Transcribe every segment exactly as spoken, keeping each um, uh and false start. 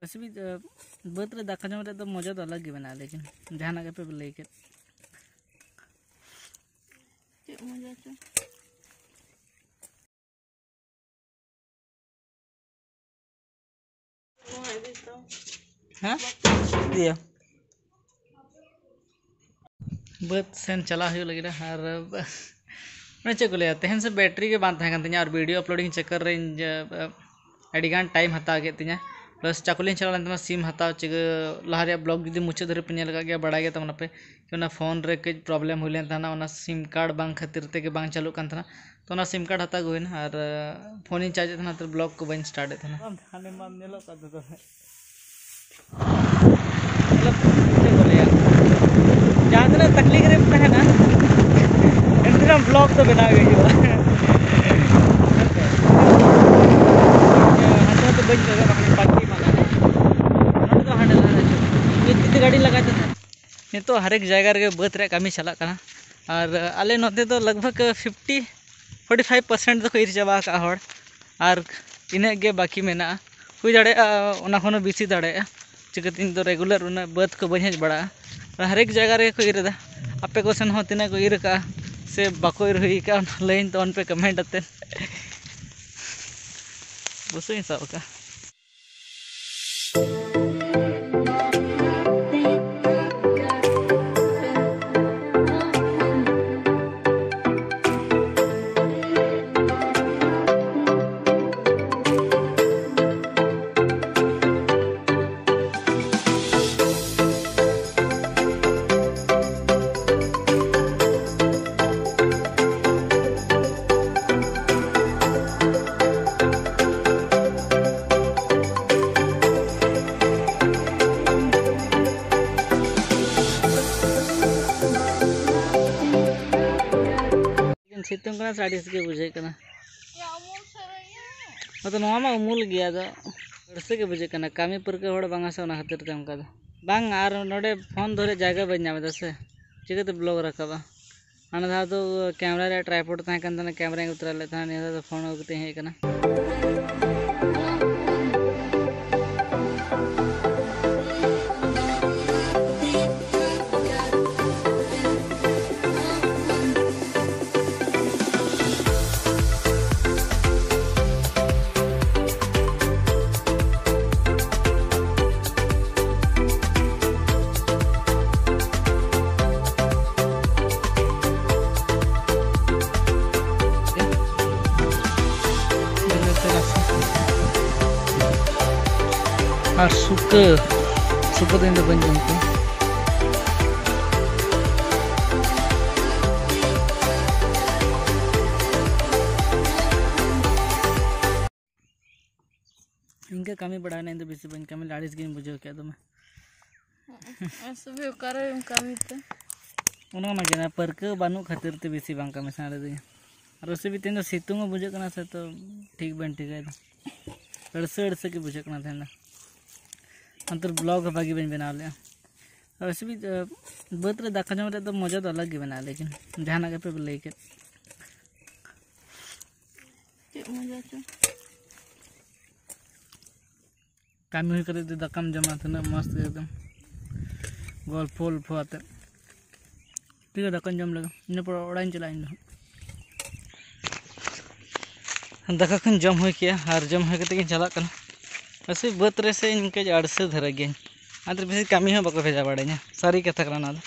Recipe ᱫᱚ, ᱵᱟᱹᱫᱽ ᱨᱮ ᱫᱟᱠᱟ ᱡᱚᱢ ᱨᱮᱭᱟᱜ ᱫᱚ ᱢᱚᱡᱟ ᱫᱚ ᱟᱞᱟᱜᱽ ᱜᱮ ᱢᱮᱱᱟᱜᱼᱟ, ᱞᱮᱠᱤᱱ ᱡᱟᱦᱟᱱᱟᱜ ᱜᱮᱯᱮ ᱞᱟᱹᱭ ᱠᱮᱫ᱾ ᱪᱮᱫ ᱢᱚᱡᱟ ᱪᱚ? ᱦᱮᱸ? ᱫᱤᱭᱮ᱾ ᱵᱟᱹᱫᱽ ᱥᱮᱱ ᱪᱟᱞᱟᱜ ᱦᱩᱭᱩᱜ ᱞᱟᱹᱜᱤᱫ ᱟᱨ ᱢᱟᱱᱮ ᱪᱮᱫ ᱠᱚ ᱞᱟᱹᱭᱟ, ᱛᱮᱦᱮᱧ ᱥᱮ ᱵᱮᱴᱨᱤ ᱜᱮ ᱵᱟᱝ ᱛᱟᱦᱮᱸ ᱠᱟᱱ ᱛᱤᱧᱟᱹ ᱟᱨ ᱵᱷᱤᱰᱤᱭᱳ ᱟᱯᱞᱳᱰᱤᱝ ᱪᱟᱠᱠᱟᱨ ᱨᱮ ᱤᱧ ᱡᱮ, ᱟᱹᱰᱤ ᱜᱟᱱ ᱴᱟᱭᱤᱢ ᱦᱟᱛᱟᱣ ᱠᱮᱫ ᱛᱤᱧᱟᱹ᱾ ᱯᱞᱟᱥ ᱪᱟᱠᱩᱞᱤᱧ ᱪᱟᱞᱟᱣ ᱞᱮᱱ ᱛᱟᱦᱮᱱᱟ ᱥᱤᱢ ᱦᱟᱛᱟᱣ, ᱪᱤᱠᱟᱹ ᱞᱟᱦᱟ ᱨᱮᱭᱟᱜ ᱵᱞᱚᱜ ᱡᱩᱫᱤ ᱢᱩᱪᱟᱹᱫ ᱫᱷᱟᱹᱨᱤᱡ ᱯᱮ ᱧᱮᱞ ᱟᱠᱟᱫ ᱜᱮᱭᱟ, ᱵᱟᱲᱟᱭ ᱜᱮ ᱛᱟᱵᱚᱱᱟᱯᱮ ᱠᱤ ᱚᱱᱟ ᱯᱷᱳᱱ ᱨᱮ ᱠᱟᱹᱡ ᱯᱨᱚᱵᱞᱮᱢ ᱦᱩᱭ ᱞᱮᱱ ᱛᱟᱦᱮᱱᱟ, ᱚᱱᱟ ᱥᱤᱢ ᱠᱟᱨᱰ ᱵᱟᱝ ᱠᱷᱟᱹᱛᱤᱨ ᱛᱮᱜᱮ ᱵᱟᱝ ᱪᱟᱹᱞᱩᱜ ᱠᱟᱱ ᱛᱟᱦᱮᱱᱟ᱾ ᱛᱚ ᱚᱱᱟ ᱥᱤᱢ ᱠᱟᱨᱰ ᱦᱟᱛᱟᱣ ᱟᱹᱜᱩ ᱦᱩᱭᱱᱟ ᱟᱨ ᱯᱷᱳᱱᱤᱧ ᱪᱟᱨᱡᱽ ᱮᱫ ᱛᱟᱦᱮᱱᱟ, ᱛᱚ ᱵᱞᱚᱜ ᱠᱚ ᱵᱟᱹᱧ ᱥᱴᱟᱨᱴ ᱮᱫ ᱛᱟᱦᱮᱱᱟ᱾ ᱦᱟᱸᱰᱮ ᱢᱟ ᱧᱮᱞᱚᱜ ᱠᱟᱱ ᱛᱟᱦᱮᱸ᱾ ᱢᱚᱛᱞᱚᱵ, ᱪᱮᱫ ᱠᱚ ᱞᱟᱹᱭᱟ, ᱡᱟᱦᱟᱸ ᱛᱤᱱᱟᱹᱜ ᱛᱟᱠᱞᱤᱯ ᱨᱮᱢ ᱛᱟᱦᱮᱱᱟ, ᱮᱱᱛᱮ ᱨᱮᱦᱚᱸ ᱵᱞᱚᱜ ᱫᱚ ᱵᱮᱱᱟᱣ ᱜᱮ ᱦᱩᱭᱩᱜᱼᱟ᱾ ᱦᱮᱸ ᱥᱮ? ᱦᱟᱱᱛᱮ ᱱᱟᱛᱮ ᱵᱟᱹᱧ ᱠᱚᱭᱚᱜᱟ, ᱵᱟᱠᱷᱟᱱ ᱯᱟᱹᱠᱤ ᱢᱟᱱᱟ᱾ ᱱᱚᱰᱮ ᱫᱚ ᱦᱟᱸᱰᱮ ᱞᱟᱦᱟ ᱨᱮ ᱦᱤᱡᱩᱜ᱾ ᱢᱤᱫ ᱛᱤ ᱛᱮ ᱜᱟᱹᱰᱤ ᱞᱟᱜᱟᱭ ᱛᱮ ᱱᱤᱛᱚᱜ ᱦᱟᱨᱮᱠ ᱡᱟᱭᱜᱟ ᱨᱮᱜᱮ ᱵᱟᱹᱫᱽ ᱨᱮᱭᱟᱜ ᱠᱟᱹᱢᱤ ᱪᱟᱞᱟᱜ ᱠᱟᱱᱟ᱾ ᱟᱨ ᱟᱞᱮ ᱱᱚᱛᱮ ᱫᱚ ᱞᱟᱜᱽ ᱵᱷᱟᱜᱽ ᱯᱷᱤᱯᱴᱤ, ᱯᱷᱳᱨᱴᱤ ᱯᱷᱟᱭᱤᱵᱷ ᱯᱟᱨᱥᱮᱱᱴ ᱫᱚᱠᱚ ᱤᱨ ᱪᱟᱵᱟ ᱟᱠᱟᱫᱼᱟ ᱦᱚᱲ, ᱟᱨ ᱤᱱᱟᱹᱜ ᱜᱮ ᱵᱟᱹᱠᱤ ᱢᱮᱱᱟᱜᱼᱟ᱾ ᱦᱩᱭ ᱫᱟᱲᱮᱭᱟᱜᱼᱟ ᱚᱱᱟ ᱠᱷᱚᱱ ᱦᱚᱸ ᱵᱮᱥᱤ ᱫᱟᱲᱮᱭᱟᱜᱼᱟ, ᱪᱤᱠᱟᱹᱛᱮ ᱤᱧ ᱫᱚ ᱨᱮᱜᱩᱞᱟᱨ ᱩᱱᱟᱹᱜ ᱵᱟᱹᱫᱽ ᱠᱚ ᱵᱟᱹᱧ ᱦᱮᱡ ᱵᱟᱲᱟᱜᱼᱟ᱾ ᱟᱨ ᱦᱟᱨᱮᱠ ᱡᱟᱭᱜᱟ ᱨᱮᱜᱮ ᱠᱚ ᱤᱨ ᱮᱫᱟ᱾ ᱟᱯᱮ ᱠᱚ ᱥᱮᱱ ᱦᱚᱸ ᱛᱤᱱᱟᱹᱜ ᱠᱚ ᱤᱨ ᱟᱠᱟᱫᱼᱟ ᱥᱮ ᱵᱟᱠᱚ ᱤᱨ ᱦᱩᱭ ᱟᱠᱟᱫᱼᱟ, ᱚᱱᱟ ᱞᱟᱹᱭᱟᱹᱧ ᱛᱟᱵᱚᱱ ᱯᱮ ᱠᱚᱢᱮᱱᱴ ᱟᱛᱮᱫ᱾ ᱵᱩᱥᱩᱵ ᱤᱧ ᱥᱟᱵ ᱟᱠᱟᱫᱼᱟ᱾ ᱥᱤᱛᱩᱝ ᱠᱟᱱᱟ ᱥᱮ ᱟᱹᱲᱤᱥ ᱜᱮ ᱵᱩᱡᱷᱟᱹᱜ ᱠᱟᱱᱟ᱾ ᱟᱫᱚ ᱱᱚᱣᱟ ᱢᱟ ᱩᱢᱩᱞ ᱜᱮᱭᱟ, ᱟᱫᱚ ᱟᱹᱲᱤᱥ ᱜᱮ ᱵᱩᱡᱷᱟᱹᱜ ᱠᱟᱱᱟ᱾ ᱠᱟᱹᱢᱤ ᱯᱟᱹᱨᱠᱟᱹᱣ ᱦᱚᱲ ᱵᱟᱝᱟ ᱥᱮ, ᱚᱱᱟ ᱠᱷᱟᱹᱛᱤᱨ ᱛᱮ ᱚᱱᱠᱟ ᱫᱚ ᱵᱟᱝ᱾ ᱟᱨ ᱱᱚᱰᱮ ᱯᱷᱳᱱ ᱫᱚᱦᱚ ᱨᱮ ᱡᱟᱭᱜᱟ ᱵᱟᱹᱧ ᱧᱟᱢ ᱮᱫᱟ ᱥᱮ, ᱪᱤᱠᱟᱹᱛᱮ ᱵᱞᱚᱜ ᱨᱟᱠᱟᱵᱟ? ᱦᱟᱱᱟ ᱫᱷᱟᱣ ᱫᱚ ᱠᱮᱢᱨᱟ ᱨᱮᱭᱟᱜ ᱴᱨᱟᱭᱯᱚᱰ ᱛᱟᱦᱮᱸ ᱠᱟᱱ ᱛᱟᱦᱮᱱᱟ, ᱠᱮᱢᱨᱟᱧ ᱟᱹᱜᱩ ᱛᱚᱨᱟ ᱞᱮᱫ ᱛᱟᱦᱮᱱᱟ, ᱱᱤᱭᱟᱹ ᱫᱷᱟᱣ ᱫᱚ ᱯᱷᱳᱱ ᱟᱹᱜᱩ ᱠᱟᱛᱮᱧ ᱦᱮᱡ ᱟᱠᱟᱱᱟ᱾ ᱟᱨ ᱥᱩᱠᱟᱹ, ᱥᱩᱠᱟᱹ ᱫᱚ ᱤᱧ ᱫᱚ ᱵᱟᱹᱧ ᱡᱚᱢ ᱠᱚᱣᱟ᱾ ᱤᱱᱠᱟᱹ ᱠᱟᱹᱢᱤ ᱵᱟᱲᱟᱭᱮᱱᱟ, ᱤᱧ ᱫᱚ ᱵᱮᱥᱤ ᱵᱟᱹᱧ ᱠᱟᱹᱢᱤ ᱞᱮᱫᱟ, ᱟᱹᱲᱤᱥ ᱜᱤᱧ ᱵᱩᱡᱷᱟᱹᱣ ᱠᱮᱫ ᱫᱚᱢᱮ᱾ ᱟᱨ ᱥᱩᱵᱤ ᱚᱠᱟᱨᱮᱢ ᱠᱟᱹᱢᱤ ᱛᱮ? ᱚᱱᱟ ᱢᱟ ᱠᱟᱱᱟ, ᱯᱟᱹᱨᱠᱟᱹᱣ ᱵᱟᱹᱱᱩᱜ ᱠᱷᱟᱹᱛᱤᱨ ᱛᱮ ᱵᱮᱥᱤ ᱵᱟᱝ ᱠᱟᱹᱢᱤ ᱥᱟᱱᱟ ᱞᱤᱫᱤᱧᱟ᱾ ᱟᱨ ᱨᱚᱥᱤᱵᱤ, ᱛᱮᱦᱮᱧ ᱫᱚ ᱥᱤᱛᱩᱝ ᱦᱚᱸ ᱵᱩᱡᱷᱟᱹᱜ ᱠᱟᱱᱟ ᱥᱮ, ᱛᱚ ᱴᱷᱤᱠ ᱵᱟᱹᱧ ᱴᱷᱤᱠᱟᱹᱭᱮᱫᱟ᱾ ᱟᱹᱲᱥᱟᱹ ᱟᱹᱲᱥᱟᱹ ᱜᱮ ᱵᱩᱡᱷᱟᱹᱜ ᱠᱟᱱᱟ ᱛᱮᱦᱮᱧ ᱫᱚ᱾ ᱚᱱᱟᱛᱮ ᱵᱞᱚᱜ ᱦᱚᱸ ᱵᱷᱟᱹᱜᱤ ᱵᱟᱹᱧ ᱵᱮᱱᱟᱣ ᱞᱮᱫᱼᱟ᱾ ᱟᱨ ᱨᱚᱥᱤᱵᱤ, ᱵᱟᱹᱫᱽ ᱨᱮ ᱫᱟᱠᱟ ᱡᱚᱢ ᱨᱮᱭᱟᱜ ᱫᱚ ᱢᱚᱡᱟ ᱫᱚ ᱟᱞᱟᱜᱽ ᱜᱮ ᱢᱮᱱᱟᱜᱼᱟ, ᱞᱮᱠᱤᱱ ᱡᱟᱦᱟᱱᱟᱜ ᱜᱮᱯᱮ ᱞᱟᱹᱭ ᱠᱮᱫ᱾ ᱪᱮᱫ ᱢᱚᱡᱟ ᱪᱚ᱾ ᱠᱟᱹᱢᱤ ᱦᱩᱭ ᱠᱟᱛᱮ ᱡᱩᱫᱤ ᱫᱟᱠᱟᱢ ᱡᱚᱢᱟ, ᱛᱤᱱᱟᱹᱜ ᱢᱚᱡᱽ ᱛᱮ ᱮᱠᱫᱚᱢ ᱜᱚᱞᱯᱷᱚ ᱜᱚᱞᱯᱷᱚ ᱟᱛᱮ᱾ ᱴᱷᱤᱠ ᱜᱮᱭᱟ, ᱫᱟᱠᱟᱧ ᱡᱚᱢ ᱞᱮᱜᱮ, ᱤᱱᱟᱹ ᱯᱚᱨ ᱚᱲᱟᱜ ᱤᱧ ᱪᱟᱞᱟᱜᱼᱟ ᱤᱧ ᱫᱚ᱾ ᱫᱟᱠᱟ ᱠᱚᱧ ᱡᱚᱢ ᱦᱩᱭ ᱠᱮᱜᱼᱟ ᱟᱨ ᱡᱚᱢ ᱦᱩᱭ ᱠᱟᱛᱮ ᱜᱤᱧ ᱪᱟᱞᱟᱜ ᱠᱟᱱᱟ᱾ ᱟᱥᱮ ᱵᱟᱹᱫᱽ ᱨᱮ ᱥᱮ ᱤᱧ ᱠᱟᱹᱡ ᱟᱹᱲᱥᱟᱹ ᱫᱷᱟᱨᱟ ᱜᱤᱭᱟᱹᱧ, ᱟᱨ ᱵᱮᱥᱤ ᱠᱟᱹᱢᱤ ᱦᱚᱸ ᱵᱟᱠᱚ ᱵᱷᱮᱡᱟ ᱵᱟᱲᱟᱧᱟ᱾ ᱥᱟᱹᱨᱤ ᱠᱟᱛᱷᱟ ᱠᱟᱱᱟ ᱱᱚᱣᱟ ᱫᱚ᱾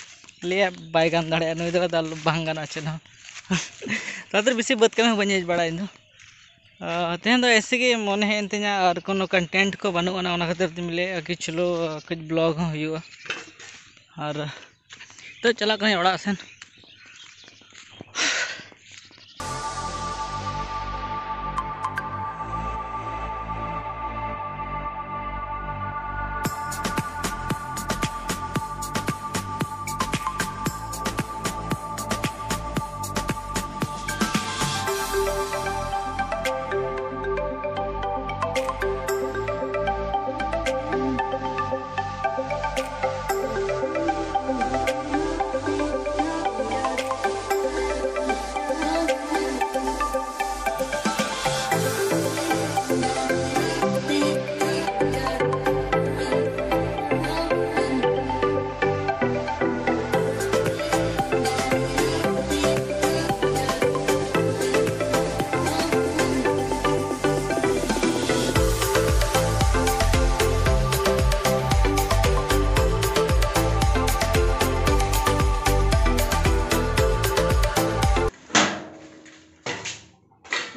ᱞᱟᱹᱭᱟ ᱵᱟᱭ ᱜᱟᱱ ᱫᱟᱲᱮᱭᱟᱜᱼᱟ ᱱᱩᱭ ᱫᱚ, ᱫᱟᱞ ᱵᱟᱝ ᱜᱟᱱᱚᱜᱼᱟ ᱪᱮᱫ ᱦᱚᱸ᱾ ᱛᱟᱛᱮ ᱵᱮᱥᱤ ᱵᱟᱹᱫᱽ ᱠᱟᱹᱢᱤ ᱦᱚᱸ ᱵᱟᱹᱧ ᱦᱮᱡ ᱵᱟᱲᱟᱜᱼᱟ ᱤᱧ ᱫᱚ᱾ ᱟᱨ ᱛᱮᱦᱮᱧ ᱫᱚ ᱮᱭᱥᱮ ᱜᱮ ᱢᱚᱱᱮ ᱦᱮᱡ ᱮᱱ ᱛᱤᱧᱟ, ᱟᱨ ᱠᱳᱱᱳ ᱠᱚᱱᱴᱮᱱᱴ ᱠᱚ ᱵᱟᱹᱱᱩᱜ ᱟᱱᱟ, ᱚᱱᱟ ᱠᱷᱟᱹᱛᱤᱨ ᱛᱮᱧ ᱞᱟᱹᱭᱮᱫᱼᱟ ᱠᱤ ᱪᱚᱞᱚ ᱠᱟᱹᱡ ᱵᱞᱚᱜ ᱦᱚᱸ ᱦᱩᱭᱩᱜᱼᱟ᱾ ᱟᱨ ᱛᱚ ᱪᱟᱞᱟᱜ ᱠᱟᱹᱱᱟᱹᱧ ᱚᱲᱟᱜ ᱥᱮᱱ᱾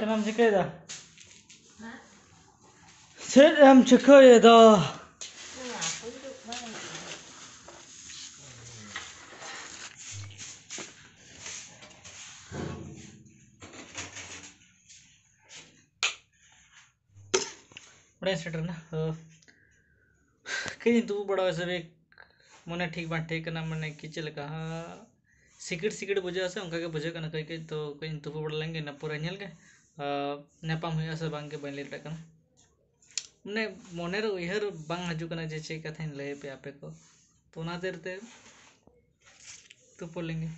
ᱪᱮᱫ ᱮᱢ ᱪᱤᱠᱟᱹᱭᱮᱫᱟ? ᱪᱮᱫ ᱮᱢ ᱪᱤᱠᱟᱹᱭᱮᱫᱟ? ᱚᱲᱟᱜ ᱤᱧ ᱥᱮᱴᱮᱨᱮᱱᱟ᱾ ᱛᱚ ᱠᱟᱹᱡ ᱤᱧ ᱛᱩᱯᱩ ᱵᱟᱲᱟ ᱥᱮ ᱢᱚᱱᱮ ᱴᱷᱤᱠ ᱵᱟᱝ ᱴᱷᱤᱠ ᱠᱟᱱᱟ, ᱢᱟᱱᱮ ᱠᱤ ᱪᱮᱫ ᱞᱮᱠᱟ ᱦᱟᱸᱜ ᱥᱤᱠᱤᱲ ᱥᱤᱠᱤᱲ ᱵᱩᱡᱷᱟᱹᱜᱼᱟ ᱥᱮ, ᱚᱱᱠᱟ ᱜᱮ ᱵᱩᱡᱷᱟᱹᱜ ᱠᱟᱱᱟ ᱠᱟᱹᱡ ᱠᱟᱹᱡ᱾ ᱛᱚ ᱠᱟᱹᱡ ᱤᱧ ᱛᱩᱯᱩ ᱵᱟᱲᱟ ᱞᱮᱱ ᱜᱮ, ᱤᱱᱟᱹ ᱯᱚᱨᱮ ᱧᱮᱞ ᱜᱮ ᱧᱟᱯᱟᱢ ᱦᱩᱭᱩᱜᱼᱟ ᱥᱮ ᱵᱟᱝ ᱜᱮ ᱵᱟᱹᱧ ᱞᱟᱹᱭ ᱫᱟᱲᱮᱭᱟᱜ ᱠᱟᱱᱟ᱾ ᱢᱟᱱᱮ ᱢᱚᱱᱮᱨᱮ ᱩᱭᱦᱟᱹᱨ ᱵᱟᱝ ᱦᱤᱡᱩᱜ ᱠᱟᱱᱟ ᱡᱮ ᱪᱮᱫ ᱠᱟᱛᱷᱟᱧ ᱞᱟᱹᱭ ᱟᱯᱮᱭᱟ ᱟᱯᱮ ᱠᱚ᱾ ᱛᱚ ᱚᱱᱟ ᱠᱷᱟᱹᱛᱤᱨ ᱛᱮ ᱛᱩᱯᱩ ᱞᱮᱱ ᱜᱮ᱾